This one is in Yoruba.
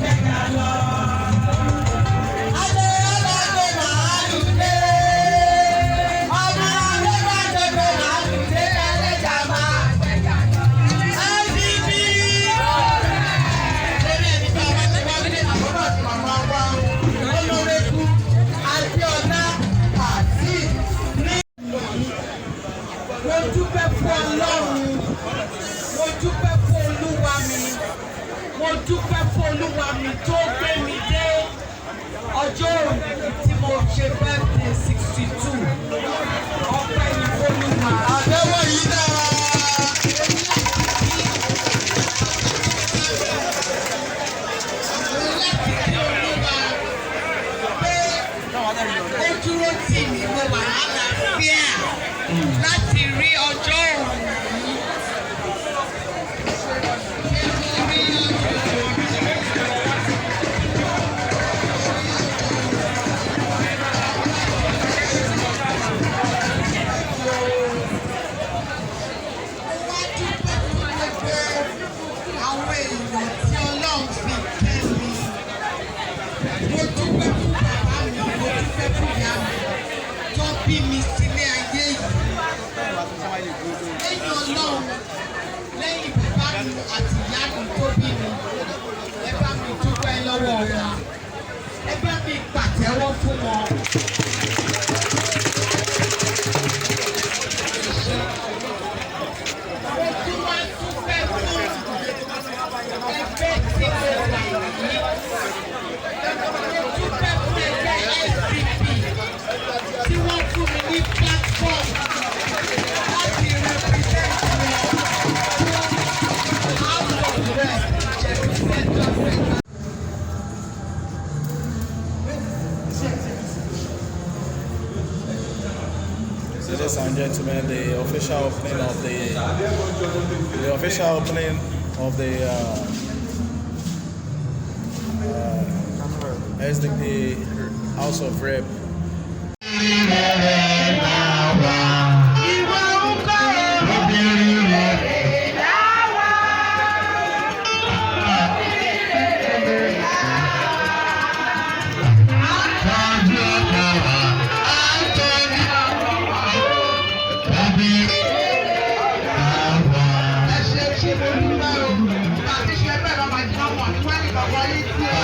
Gbẹ̀gà lọ. Adé ọlọ́gbẹ̀ màálù dé. Ọmọ adégbàdégbè màálù dé ẹlẹ́jà máa gbẹ̀gà lọ. SDP. Lórí ẹni tí a bá ti wá ní àkọ́kọ́ àti màmá wa, Honourable Adéọlá Kazeem ní. Mo dúpẹ́ fún Ọlọ́run, mo dúpẹ́ fún Olúwa mi, mo dúpẹ́ fún Olúwa mi tó gbé mi dé ọjọ́ òní tí mo ṣe birthday 62. Ọpẹ́ ní f'Olúwa. Àtẹ́wọ́ yìí dára. Mo láti kí Olúwa pé ó dúró tì mí, mo wà lálàáfíà láti rí ọjọ́ òní. Ṣé mo rí ọjọ́ òní? Mo wá dúpẹ́ fún gbogbo àwọn èèyàn tí Ọlọ́run fi kẹ́ mi. Mo dúpẹ́ fún bàbá mi, mo dúpẹ́ fún ìyá mi tó bí mi sílé ayé yìí. Lẹ́yìn Ọlọ́run, lẹ́yìn bàbá mi àti ìyá mi tó bí mi, ẹ bá mi dúpẹ́ lọ́wọ́ wọn. Ẹ bá mi pàtẹ́wọ́ fún wọn. Mo tún wá dúpẹ́ fún ẹgbẹ́ tí mo wà yìí. Mo dúpẹ́ fún ẹgbẹ́ SDP tí wọ́n fún mi ní platform láti represent wọn fún House of Rep Ìjẹ̀bú Central Federal. Ladies and gentlemen, the official opening of the SDP House of Rep. Ìwọ ń kọ́ obìnrin rere láwa. Obìnrin rere Tọ́jú ọkọ wa, á tọ́jú ọkọ wa, obìnrin àwa. Ẹ ṣe ṣe mo dúpẹ́ o. Àti ṣe bẹ́ẹ̀ lọ́mọ àti ọmọ ní wọ́n ní bàbá yìí tí o.